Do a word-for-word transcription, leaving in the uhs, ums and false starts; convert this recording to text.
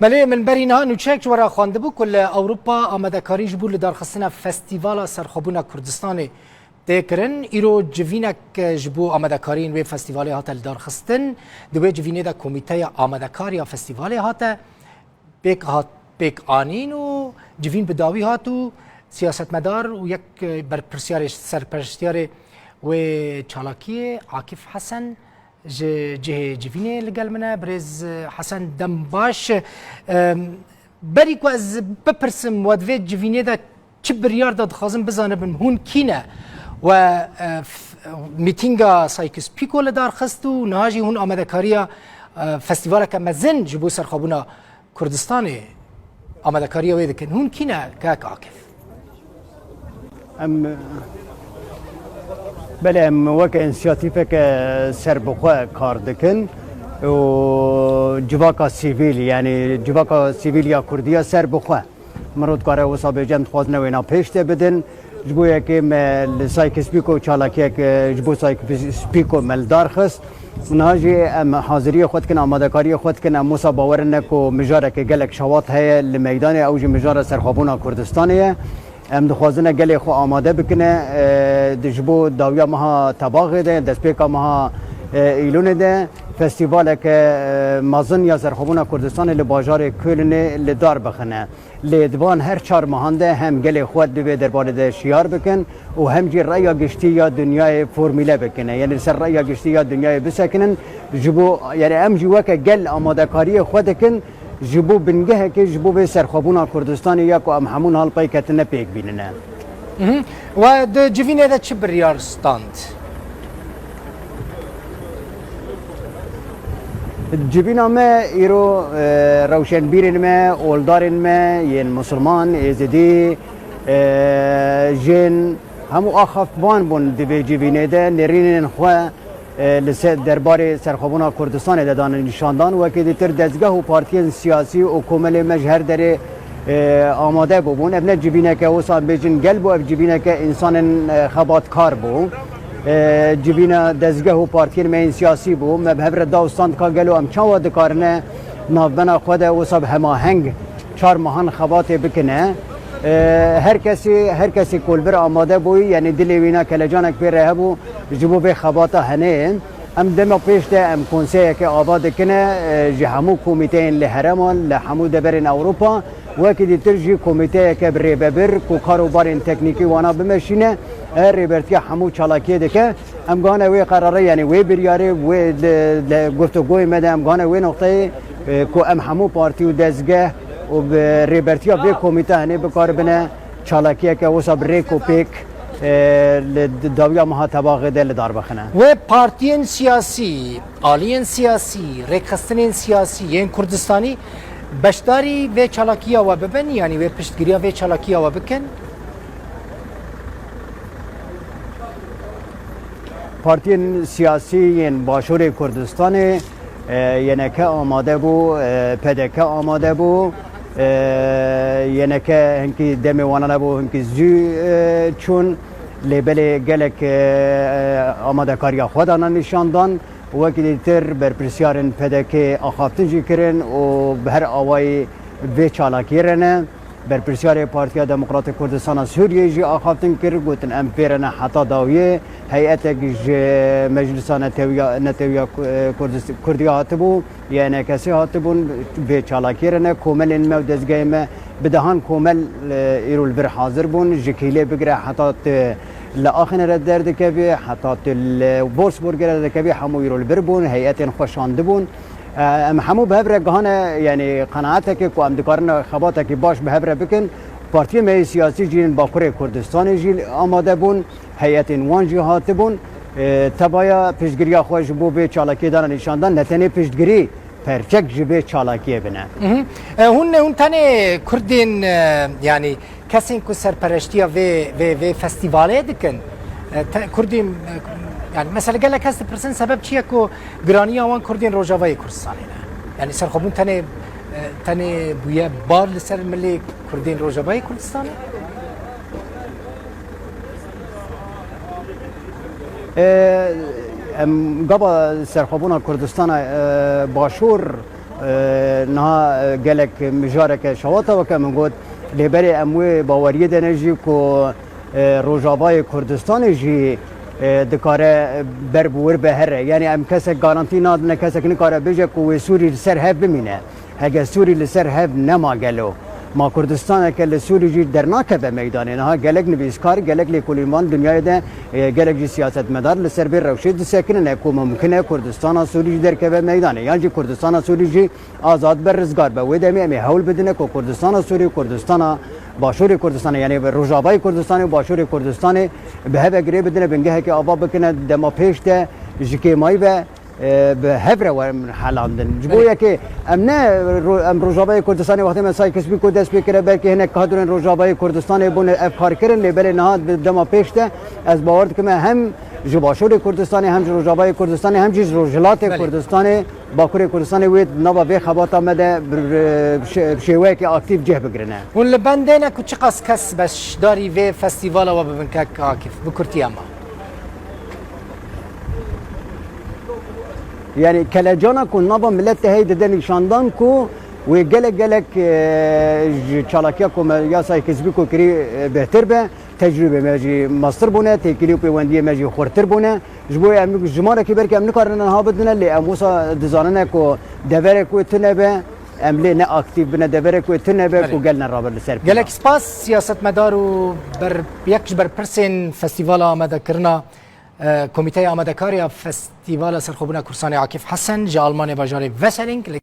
Belê, min berî niha nûçeyek ji we re xwendibû ku li Ewropa amadekarî ji bo lidarxistina Festîvala Serxwebûna Kurdistanê tê kirin. Îro civînek ji bo amadekariyên wê festîvalê hate lidarxistin. Di wê civînê de Komîteya Amadekar ya Festîvalê hate pêk hat, pêk anîn û civîn bi dawî hat û siyasetmedar û yek berpirsyarê serpereştiyarê wê çalakiyê Akif Hesen ji cihê civînê li gel min e. Birêz Hesen, dem baş. Em, berî ku ez bipirsim, we di vê civînê de çi biryar da, dixwazim bizanibim, hûn kî ne? We, e, f-, mîtînga Sykes-Picot li dar xist û niha jî hûn amadekariya, e, festîvaleke mezin ji bo serxwebûna Kurdistanê amadekariya wê dikin. Hûn kî ne, kek Akif? Em, belê, em weke însiyatîfeke serbixwe kar dikin û civaka sivîl, yanî civaka sivîl ya Kurdî ya serbixwe, mirov dikare wisa bêje, em dixwazine wêna pêş de bidin. Ji bo yekê me li Sykes-Picot çalakiyek, e, ji bo Sykes-Picot me li dar xist. Niha jî em haziriyê xwe dikin, amadekariyê xwe dikin. Em wisa bawer ne ku mijareke gelek şewat heye li meydanê, ew jî mijara serxwebûna Kurdistanê ye. Em dixwazine gelê xwe amade bikine, e, di ji bo dawiya meha Tebaxê de, destpêka meha, e, Îlûnê de festîvaleke, e, mezin ya serxwebûna Kurdistanê li bajarê Kölnê li dar bixine. Lê di van her çar mehan de hem gelê xwe di vê derbarê de şiyar bikin û hem jî reya giştî ya dinyayê formîle bikine. Yanî li ser reya giştî ya dinyayê bisekinin. Ji bo, yanî em jî weke gel amadekariyê xwe dikin ji bo bingehekê, ji bo vê serxwebûna Kurdistanê ya ku em hemû niha li pey ketine pêk bînine. Mhm. We di civînê de çi biryar stand? Civîna me îro, e, rewşenbîrên me, oldarên me yên misilman, êzidî, e, jin, hemû axaftvan bûn di vê civînê de, nêrînên xwe, e, li ser derbarê serxwebûna Kurdistanê de dane nîşandan. Wekî dîtir dezgeh û partiyên siyasî û komelê me ji her derê, e, amade bûbûn. Ev ne civîneke wisa em bêjin gel bû, ev civîneke însanên, e, xebatkar bû. E, civîna dezgeh û partiyên me yên siyasî bû. Me bi hev re da û stand ka gelo em çawa dikarine navbena xwe de wisa bi hemaheng çar mehan xebatê bikine. E, her kesî, her kesî ku li vir amade bûyî, yanî dilê wîna kelecanek pê re hebû, ji bo vê xebata henê. Em dema pêş de em konseyeke ava dikine, e, ji hemû komîteyên li herêman, li hemû deverên Ewropa, wekî dîtir jî komîteyeke bi rêvebir ku kar û barên teknîkî wana bimeşîne, e, rêbertiya hemû çalakiyê dike. Em gane wê qerarê, yanî wê biryarê, wê li, li guftûgoyê me de em gane wê noqteyê, e, ku em hemû partî û dezgeh û bi rêbertiya vê komîte henê bikaribine çalakiyeke wisa bi rêk û pêk, e, li d-, dawiya meha Tebaxê de li dar bixine. Wê partiyên siyasî, aliyên siyasî, rêkxistinên siyasî yên Kurdistanî beşdarî vê çalakiya we bibin, yanî wê piştgiriya vê çalakiya we bikin? Partiyên siyasî yên Başûrê Kurdistanê, e, Y N K amade bû, e, P D K amade bû, e, Y N K hinkî demê wana nebû, hinkî zû, e, çûn. Lê belê gelek, e, e, amadekariya xwe dana nîşan dan. Wekî dîtir berpirsyarên P D K axaftin jî kirin û bi her awayî vê çalakiyê re ne. Berpirsyarê Partiya Demokratîk Kurdistana Sûriyê jî axaftin kir, gotin, em pê re ne heta dawiyê. Heyetek ji Meclisa Netewiya, Netewiya Ku-, Kurdist-, Kurdiya hatibû, Y N K'ê hatibûn, vê çalakiyê re ne, komelên me û dezgehê me bi dehan komel, e, îro li vir hazir bûn, ji Kîlê bigire heta tu li Axinê re derdikevî, heta tu li Wolfsburgê re derdikevî, hemû îro li vir bûn, heyetên xwe şandibûn. E, em hemû bi hev re gihane, yanî qenaetekê ku em dikarin xebatekî baş bi hev re bikin. Partiyê me yê siyasî jî yên Bakurê Kurdistanê jî amade bûn, heyetên wan jî hatibûn. E, tevaya piştgiriya xwe ji bo vê çalakiyê dana nîşandan, ne tenê piştgirî, perçek ji vê çalakiyê bine. Mhm. E, hûn, hûn tenê Kurdên, e, yanî kesên ku serpereştiya vê, vê, vê festîvalê dikin, e, te-, Kurdên, e, yanî mesela gelek kes dipirsin sebeb çi ye ku giraniya wan Kurdên Rojavayê Kurdistanê ne? Yanî serxwebûn tenê, e, tenê bûye bar li ser milê Kurdên Rojavayê Kurdistanê? E, em gava serxwebûna Kurdistana, e, Başûr E, niha, e, gelek mijareke şewata weke min got, lê berê em wê baweriyê de ne jî ku, e, Rojavayê Kurdistanê jî, e, dikare ber bi wir be here. Yani em kesek garantî nadine, kesek nikare bêje ku wê Sûrî li ser hev bimîne. Hege Sûrî li ser hev nema gelo, ma Kurdistaneke li Sûrî jî dernakeve meydanê. Niha gelek nivîskar, gelek lêkolînvan dinyayê de, e, gelek jî siyasetmedar li ser vê rewşê disekinine ku mumkin e Kurdistana Sûrî jî derkeve meydanê. Yan jî Kurdistana Sûrî jî azad be, rizgar be. Wê demê em ê hewl bidine ku Kurdistana Sûrî, Kurdistana Başûrê Kurdistanê, yani Rojavayê Kurdistanê û Başûrê Kurdistanê bi hev ve girê bidine, bingehekê ava bikine, dema pêş de ji kêmayî ve, e, bi hev re werin helandin. Ji bo Belê. yekê em ne ro-, em Rojavayê Kurdistanê wextê me Sykes-Picot dest pê kire, belkî hinek kadroyên Rojavayê Kurdistanê bûne ev kar kirin, lê belê niha di dema pêş de ez bawer dikim em hem ji Başûrê Kurdistanê, hem ji Rojavayê Kurdistanê, hem jî ji Rojhilatê Belê. Kurdistanê, Bakurê Kurdistanê wê nava vê xebata me de bi, bi şê-, bi şêweyekî aktîf cih bigirine. Hûn li bendê ne ku çiqas kes beşdarî vê festîvala we bibin kek Akif? Bi kurtiya me. Yani kelecana ku nava millet de hey dide nîşandan ku wê gelek gelek, e, ji çalakiya ku me ya Sykes-Picot kirî, e, bêhtir be. Tecrûbê me jî mestir bûne, têkilî û pêwendiyê me jî xurtir bûne. Ji bo em jimarekî belkî em nikarin niha bidine, lê em wisa dizanine ku deverek wê tune be, em lê ne aktîf bine, deverek wê tune be Belê. ku gel ne rabe li ser pîya. Gelek spas siyasetmedar û ber-, yek ji berpirsên festîvala amadekirina, e, Komîteya Amadekar ya Festîvala Serxwebûna Kursanê Akif Hesen ji Almanya bajarê Wesseling li